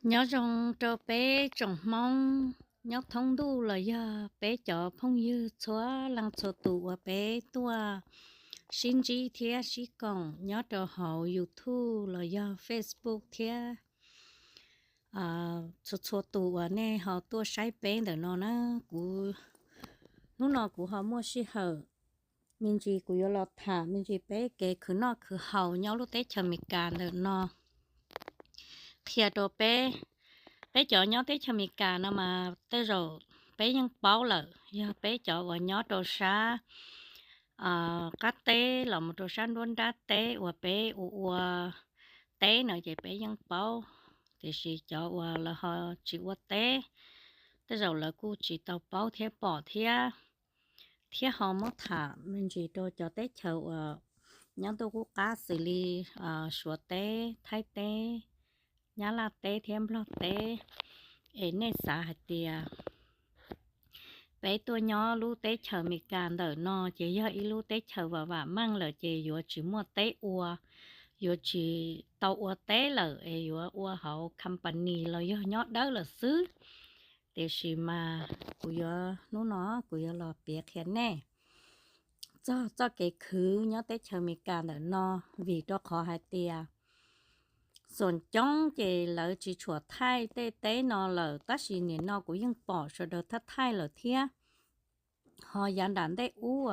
Nyob zoo rau peb tsoom Hmoob nyob thoob ntuj los yog peb cov phooj ywg txhua leej txhua tus uas peb tuaj sib ntsib thiab sib koom nyob rau hauv YouTube los yog Facebook thiab txhua txhua tus uas nej ho tuaj saib peb ntawm no na. Kuv, hnub no kuv ho muaj sij hawm me ntsis kuv yuav los tham me ntsis peb kev khwv noj khwv haus nyob lub teb chaws Amelikas ntawm no. Qhia rau peb, peb cov nyob teb chaws Amelikas no mas tej zaum peb yeej paub lawm, yog peb cov uas nyob rau sab qab teb los mus rau sab nruab nrab teb uas peb ua ua teb no ces peb yeej paub, tiam sis cov uas lawv ho tsis ua teb, tej zaum lawv kuj tsis tau paub thiab pom thiab. Thiab ho muab tham me ntsis rau cov teb chaws uas nyob ntuj qub qab xws li Suav teb, Thaib teb, Nyab Laj teb thiab Nplog teb, es nej xav hais tias peb tuaj nyob lub teb chaws Amelikas ntawm no ces yog ib lub teb chaws vam vam meej lawm ces yuav tsis muaj teb ua, yuav tsis tau ua teb lawm es yuav ua hauv company los yog nyob dawb lawm xwb. Tiam sis mas kuv yuav, hnub no kuv yuav los piav qhia nej txog txoj kev khwv nyob teb chaws Amelikas ntawm no, vim rau qhov hais tias xoom coob ces lawv tsis tshua thaij tej teb no lawm, tab sis nim no kuv yeej pom sawv daws thaij thaij lawm thiab. Ho yav nram ntej ub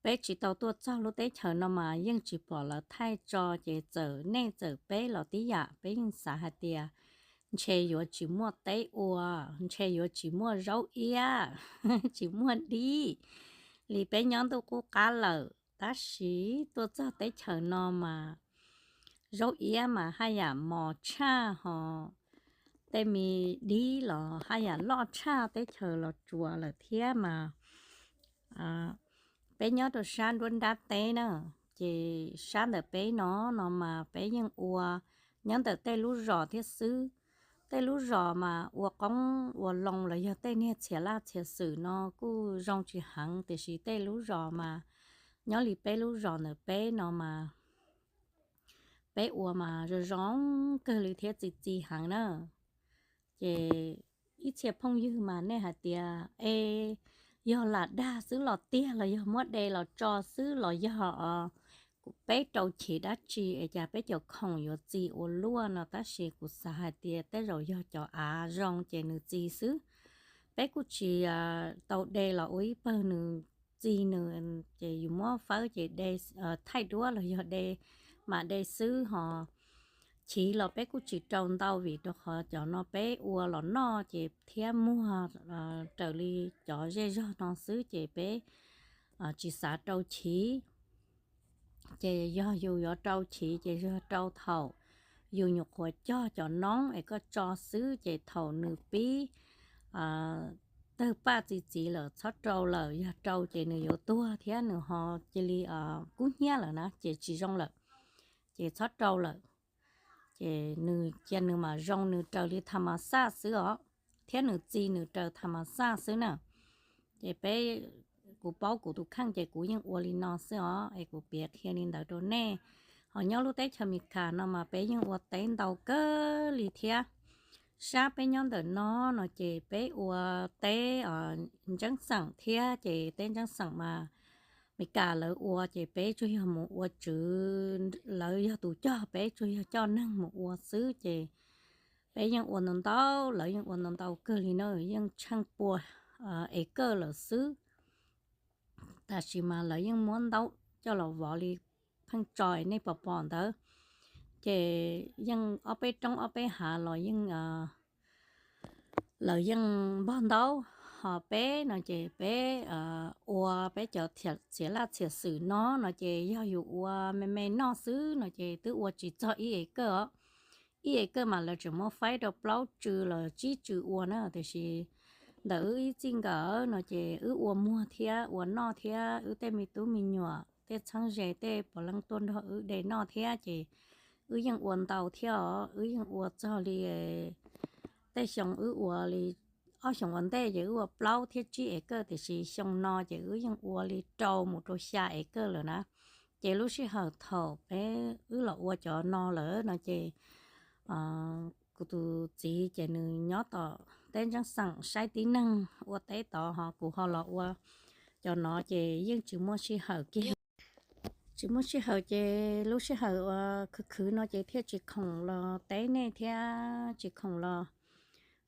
peb tsis tau tuaj txog lub teb chaws no mas yeej tsis pom lawv thaij tso, ces txawm nej txawm peb los tib yam peb yeej xav hais tias ntshe yuav tsis muaj teb ua, ntshe yuav tsis muaj zaub iab, tsis muaj dib li peb nyob ntuj qub qab lawm. Tab sis tuaj txog teb chaws no mas zaub iab mas haj yam mos tshaj ho tej me dib los haj yam loj tshaj teb chaws Los Tsuas lawm thiab mas. Peb nyob rau sab nruab nrab teb na, ces sab ntawm peb no no mas peb yeej ua nyob ntawm tej lub zos thiab xwb. Tej lub zos mas ua qoob ua loo los yog tej niag txhia laj txhia xwm no kuj zoo tsis heev, tiam sis tej lub zos mas nyob li peb lub zos ntawm peb no mas peb ua mas zoo zoo kawg li thiab txi txi heev na. Ces ib txhia phooj ywg mas nej hais tias, e, yog lam dag xwb los tiag los yog muab de los tso xwb los yog peb rau chiv dab tsi es cas peb cov khoom yuav txi ua luaj no, tab sis kuv xav hais tias tej zaum yog cov av zoo ces nws txi xwb. Peb kuj tsis tau de los ua ib pawg, nws txi nws ces yus muab fawb ces de, thaij duab los yog de, mam de xwb ho. Chiv los peb kuj tsis rau ntau vim rau qhov cov no peb ua los noj ces thiab muag raws li cov zej zog no xwb ces peb tsis xav rau chiv. Ces yog yus yuav rau chiv ces yog rau thaum yus nyuam qhuav cog cov noob es koj tso xwb, ces thaum nws pib tawg paj txi txiv lawm txhob rau lawm, yog rau ces nws yuav tuag thiab nws ho cia li kub hnyiab lawm na ces tsis zoo lawm, ces txhob rau lawm. Ces nws cia nws mam zoo nws raws li tha mas xaj xwb os, thiab nws txi nws raws tha mas xaj xwb na. Ces peb, kuv paub kuv tus kheej ces kuv yeej ua li no xwb os, es kuv piav qhia li ntawd rau nej. Ho nyob lub teb chaws Amelikas no mas peb yeej ua teb ntau kawg li thiab. Sab peb nyob ntawm no no ces peb ua teb ntseeb xeem thiab, ces teb ntseeb xeem mas Amelikas lawv ua ces peb tsuas yog mus ua tswv, lawv yog tus cog, peb tsuas yog coj neeg mus ua xwb. Ces peb yeej ua ntau ntau, lawv yeej ua ntau ntau kawg li na, yeej tsheej pua es kawj lawm xwb. Tab sis mas lawv yeej muab ntaub coj los vov li pheej tso nej pom pom ntawd. Ces yeej ob peb roob ob peb hav los yeej, lawv yeej npog ntaub. Ho peb no ces peb ua peb cov txhia laj txhia xwm no no ces yog yus ua me me noj xwb no ces twb ua tsis txog ib es kawj os. Ib es kawj mas lawv tseem muab faib rau plaub tsw los tsib tsw ua na, tiam sis ntawm wb ib txij nkawm no ces wb ua muag thiab ua noj thiab wb tej me tub me nyuam tej txheeb ze tej puav leej tuaj nrog wb de noj thiab ces wb yeej ua ntau thiab os. Wb yeej ua txog li tej xyoo wb ua li ob xyoos ua ntej ces wb ua plaub thiab tsib es kawj, tiam sis xyoo no ces wb yeej ua li rau mus rau xya es kawj lawm na. Ces lub sij hawm thaum peb wb los ua cov no lawm no ces kuv tus txiv ces nws nyob tom teb ntseb xeem saib tib neeg ua teb tod, ho kuv ho los ua cov no ces yeej tsis muaj sij hawm kiag. Tsis muaj sij hawm ces lub sij hawm uas khwv khwv no ces thiaj tsis khoom los teb nej thiab tsis khoom los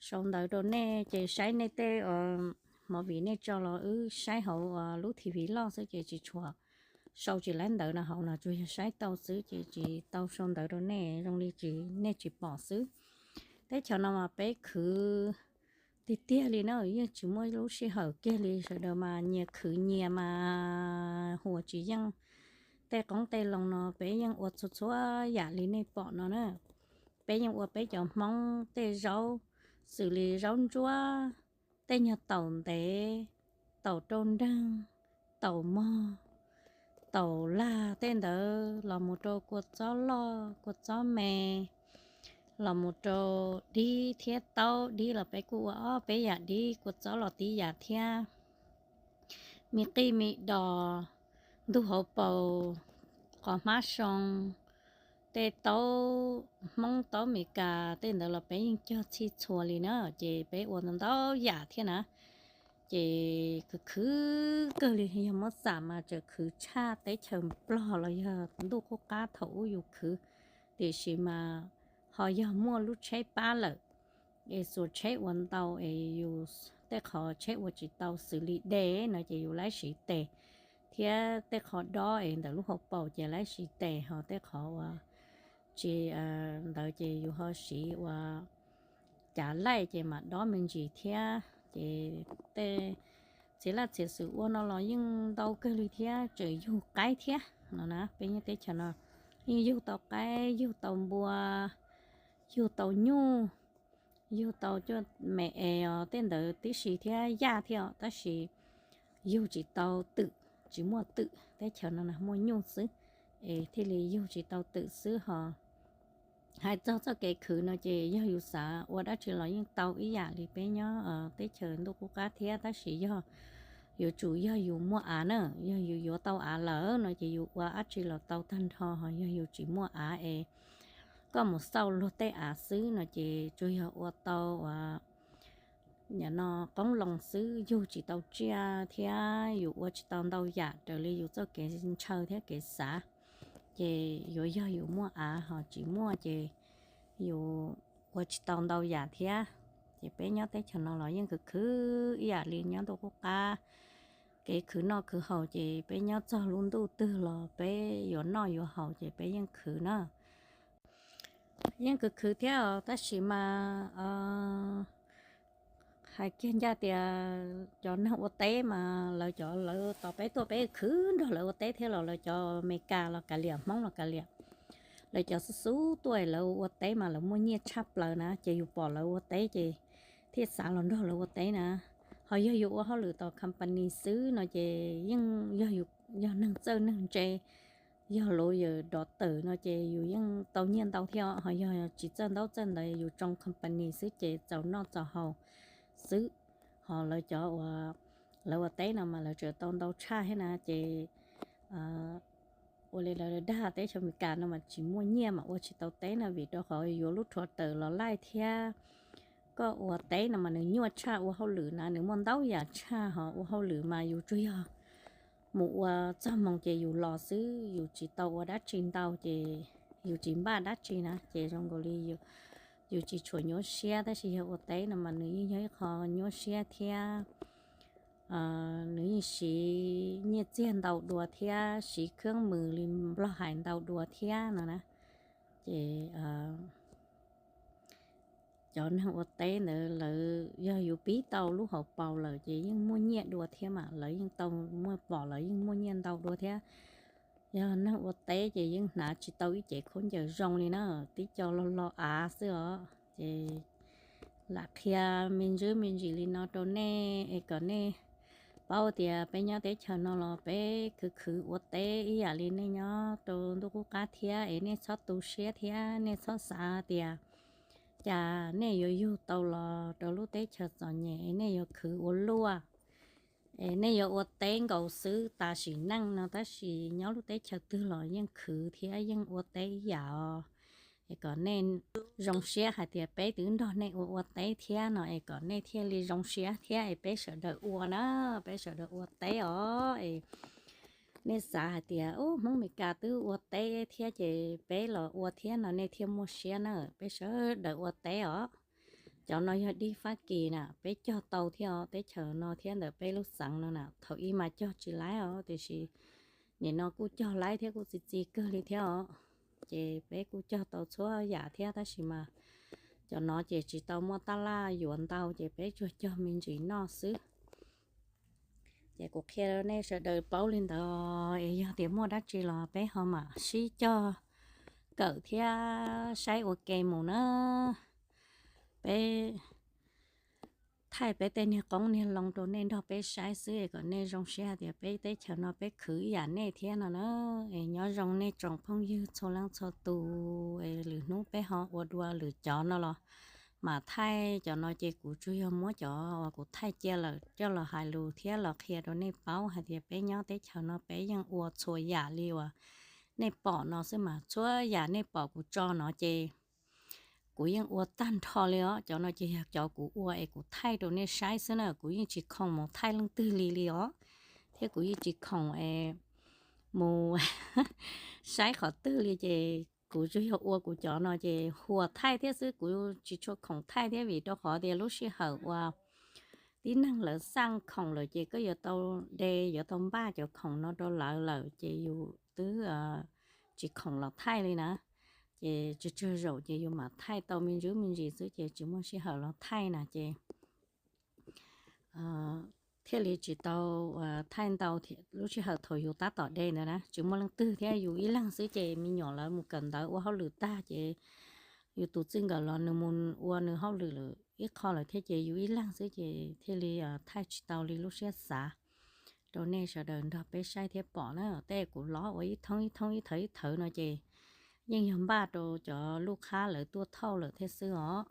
sau ntawv rau nej, ces saib nej tej movie nej tso los wb saib hauv lub T V loj xwb ces tsis tshua sau tsis laib ntawv no hauv no, tsuas yog saib tau xwb ces tsis tau sau ntawv rau nej, zoo li tsis, nej tsis pom xwb. Teb chaws no mas peb khwv tiag tiag li na, yeej tsis muaj lub sij hawm kiag li, sawv daws mas nyias khwv nyias mas huas tsis yeej. Tej qoob tej loo no peb yeej ua txhua txhua yam li nej pom no na. Peb yeej ua peb cov Hmoob tej zaub, xws li zaub ntsuab, tej nyuag taum ntev, taum rau nreeg, taum mog, taum lag, tej ntawd los mus rau kua txob loj kua txob me, los mus rau dib thiab taub. Dib los peb kuj ua ob peb yam dib, kua txob los tib yam thiab. Me qij me dos, ntug hauv paus, qos hmab soo, tej taub Hmoob taub Amelikas tej ntawd los peb yeej cog txhij txhua li na, ces peb ua ntau yam thiab na. Ces khwv khwv kawg li, yog muab xam mas tseem khwv tshaj teb chaws Nplog los yog ntuj qub qab thaum ub yus khwv, tiam sis mas ho yog muaj lub tsheb pab lawm, es xuas tsheb ua ntau, es yus tej qhov tsheb ua tsis tau xws li de no ces yus laib siv tes, thiab tej qhov dob es ntawm lub hauv paus ces laib siv tes, ho tej qhov ua tsis ntawd ces yus ho siv ua cav laij ces mam dob me ntsis thiab. Ces tej txiv laj txiv xwm ua no los yeej ntau kawg li thiab, tseem yug qaib thiab no na. Peb nyob teb chaws no yeej yug tau qaib, yug tau npua, yug tau nyuj, yug tau cuaj me es os, tej ntawd tib si thiab yaj thiab os, tab sis yug tsis tau twm, tsis muaj twm, teb chaws no muaj nyuj xwb, es thiaj li yug tsis tau twm xwb ho. Hais txog txoj kev khwv no ces yog yus xav ua dab tsi los yeej tau ib yam li peb nyob teb chaws ntuj qub qab thiab, tab sis yog yuav tsum yog yus muaj av na, yog yus yuav tau av lawm no ces yus ua dab tsi los tau tag nrho, ho yog yus tsis muaj av es koj mus xauj luag tej av xwb no ces tsuas yog ua tau ua no qoob loo xwb, yug tsis tau tsiaj thiab yus ua tsis tau ntau yam raws li yus txoj kev ntshaw thiab kev xav. Ces yuav yog yus muaj av, ho tsis muaj ces yus ua tsis tau ntau yam thiab. Ces peb nyob teb chaws no los yeej khwv khwv ib yam li nyob ntuj qub qab. Kev khwv noj khwv haus ces peb nyob txog lub ntuj twg los peb yuav noj yuav haus ces peb yeej khwv na. Yeej khwv khwv thiab os, tab sis mas hais kiag ncaj tias cov neeg ua teb mas lawv cov, lawv tos peb tuaj peb khwv nrog lawv ua teb thiab los lawv cov Amelikas los kav liam, Hmoob los kav liam, lawv cov xub xub tuaj lawv ua teb mas lawv muaj nyiaj tshaj plaws na, ces yus pom lawv ua teb ces thiaj xav los nrog lawv ua teb na. Ho yog yus ua hauj lwm tom company xwb no ces yeej yog yus yog neeg txawj neeg ntse, yog luv yawm dov tawm no ces yus yeej tau nyiaj ntau thiab, ho yog tsis txawj ntaub txawj ntawv yus tsoo company xwb ces txaus noj txaus haus xwb. Ho lawv cov uas lawv ua teb no mas lawv tseem tau ntau tshaj thiab na, ces ua li lawv dag teb chaws Amelikas no mas tsis muaj nyiaj mas ua tsis tau teb na, vim rau qhov yuav lub rhuav tawm los laij thiab. Koj ua teb no mas nws nyuaj tshaj ua hauj lwm na, nws muaj ntau yam tshaj, ho ua hauj lwm mas yus tsuas yog mus ua txog moos ces yus los xwb, yus tsis tau ua dab tsi ntau ces yus tsis npaj dab tsi na, ces zoo nkaus li yus tsis tshua nyuaj siab, tab sis yog ua teb no mas nws yeej yog ib qho nyuaj siab thiab. Nws yeej siv nyiaj txiag ntau dua thiab siv khab mws li Nplog hais ntau dua thiab no na. Ces cov neeg ua teb ntawd lawv yog yus pib tau lub hauv paus lawm ces yeej muaj nyiaj dua thiab mas, lawv yeej tau muaj, pom lawv yeej muaj nyiaj ntau dua thiab. Yog neeg ua teb ces yeej hnav tsis tau ib cev khaub ncaws zoo li na, tib co lo lo av xwb os. Ces lam qhia me ntsis me ntsis li no rau nej es kom nej paub tias peb nyob teb chaws no los peb khwv khwv ua teb ib yam li nej nyob rau ntuj qub qab thiab, es nej txhob tu siab thiab nej txhob xav tias cas nej yuav yug tau los rau lub teb chaws txom nyem es nej yuav khwv ua luaj, es nej yuav ua teb nkaus xwb tas sim neej no, tab sis nyob lub teb chaws twg los yeej khwv thiab yeej ua teb ib yam os. es kom nej zoo siab hais tias peb twb nrog nej ua ua teb thiab no es kom nej thiaj li zoo siab thiab es peb sawv daws ua na, peb sawv daws ua teb os es nej xav hais tias ub Hmoob Meskas twb ua teb thiab ces peb los ua thiab no nej thiaj muaj siab na, peb sawv daws ua teb os. Cov no yog dib Fab Kis na, peb cog tau thiab os, teb chaws no thiab ntawm peb lub xeev no na, thaum ub mas cog tsis laib os, tiam sis nim no kuj cog laib thiab kuj txi txiv kawg li thiab os. Ces peb kuj cog tau txhua yam thiab tab sis mas cov no ces tsis tau muaj taj laj yuav ntau ces peb tsuas cog me ntsis noj xwb. Ces kuv qhia nej sawv daws paub li ntawd es yog tias muaj dab tsi los peb ho mam sib cog kawm thiab saib ua ke mus na. Peb thaij peb tej niag qoob niag loo rau nej nrog peb saib xwb es kom nej zoo siab hais tias peb teb chaws no peb khwv ib yam nej thiab no na. Es nyob zoo nej tsoom phooj ywg txhua leej txhua tus es lwm hnub peb ho ua dua lwm cov no los mam thaij. Cov no ces kuv tsuas yog muab cov uas kuv thaij cia lawm coj los hais lus thiab los qhia rau nej paub hais tias peb nyob teb chaws no peb yeej ua txhua yam li uas nej pom no xwb mas txhua yam nej pom kuv tso no ces kuv yeej ua tag nrho li os. Cov no ces yog cov kuv ua es kuv thaij rau nej saib xwb na, kuv yeej tsis khoom mus thaij leej twg li li os, thiab kuv yeej tsis khoom es mus saib qhov twg li ces kuv tsuas yog ua kuv cov no ces huas thaij thiab xwb, kuv tsis tshua khoom thaij thiab vim rau qhov tias lub sij hawm uas tib neeg lawv xaj khoom lawm ces koj yuav tau de yuav tau npaj cov khoom no rau lawv lawm ces yus twb tsis khoom los thaij li na. Ces tsawg tsawg zaum ces yus mam thaij tau me ntsis me ntsis xwb ces tsis muaj sij hawm los thaij na ces thiaj li tsis tau thaij ntau. Lub sij hawm thaum yus tab tom de ntawd na tsis muaj leej twg thiab yus ib leeg xwb ces me nyuam lawv mus kawm ntawv ua hauj lwm tag ces yus tus txij nkawm los nws mus ua nws hauj lwm lawm ib qho lawm thiab ces yus ib leeg xwb ces thiaj li thaij tsis tau li lub siab xav rau nej sawv daws nrog peb saib thiab pom na. Tej kuv los ua ib thoob ib thoob ib thawv ib thawv no ces yeej yog npaj rau cov lub qhab lawv tuaj thauj lawm thiab xwb os.